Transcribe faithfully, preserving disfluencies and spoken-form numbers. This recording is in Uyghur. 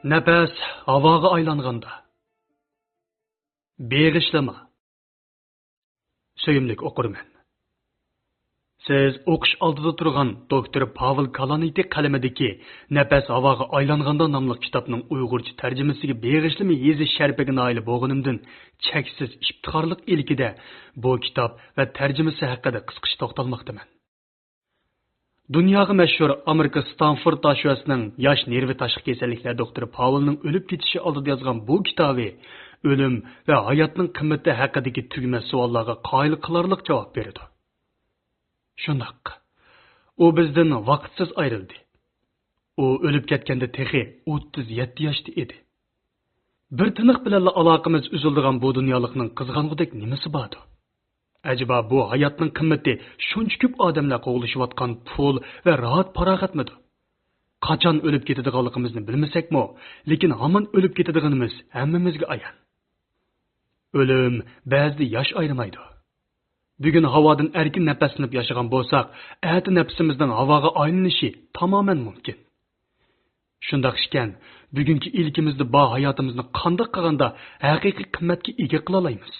نەپەس ھاۋاغا ئايلانغاندا. بېغىشلىما. سۆيۈملۈك ئوقۇرمەن، سىز ئوقۇش ئالدىدا تۇرغان دوكتور پاۋېل كالانىتى قەلىمىدىكى نەپەس ھاۋاغا ئايلانغاندا ناملىق كىتابنىڭ ئۇيغۇرچە تەرجىمىسىگە بېغىشلىما يېزىش شەرىپىگە نائىل بولغىنىمدىن چەكسىز ئىپتىخارلىق ئىلكىدە بۇ كىتاب ۋە تەرجىمىسى ھەققىدە قىسقىچە توختالماقتىمەن. دۇنياغا مەشھۇر ئامېرىكا ستانفورد ئاشۇۋەسىنىڭ ياش نېرۋا تاشقى كېسەللىكلەر دوختۇرى پاۋېلنىڭ ئۆلۈپ كېتىشى ئالدىدا يازغان بۇ كىتابى ئۆلۈم ۋە ھاياتنىڭ قىممىتى ھەققىدىكى تۈگىمەس سوئاللارغا قايىل قىلارلىق جاۋاب بېرىدۇ. شۇنداق، ئۇ بىزدىن ۋاقىتسىز ئايرىلدى. ئۇ ئۆلۈپ كەتكەندە تېخى ئوتتۇز يەتتە ياشتا ئىدى. بىر تىنىق بىلەنلا ئالاقىمىز ئۈزۈلىدىغان بۇ دۇنيالىقنىڭ قىزغانغۇدەك نېمىسى باردۇ؟ ئەجەبا بۇ ھاياتنىڭ قىممىتى شۇنچە كۆپ ئادەملەر قوغلىشىۋاتقان پۇل ۋە راھەت پاراغەتمىدۇ؟ قاچان ئۆلۈپ كېتىدىغانلىقىمىزنى بىلمىسەكمۇ، لېكىن ھامان ئۆلۈپ كېتىدىغىنىمىز ھەممىمىزگە ئايان. ئۆلۈم بەزىدە ياش ئايرىمايدۇ. بۈگۈن ھاۋادىن ئەركىن نەپەسلىنىپ ياشىغان بولساق، ئەتە نەپىسىمىزنىڭ ھاۋاغا ئايلىنىشى تامامەن مۇمكىن. شۇنداق ئىكەن، بۈگۈنكى ئىلكىمىزدە بار ھاياتىمىزنى قانداق قىلغاندا ھەقىقىي قىممەتكە ئىگە قىلالايمىز؟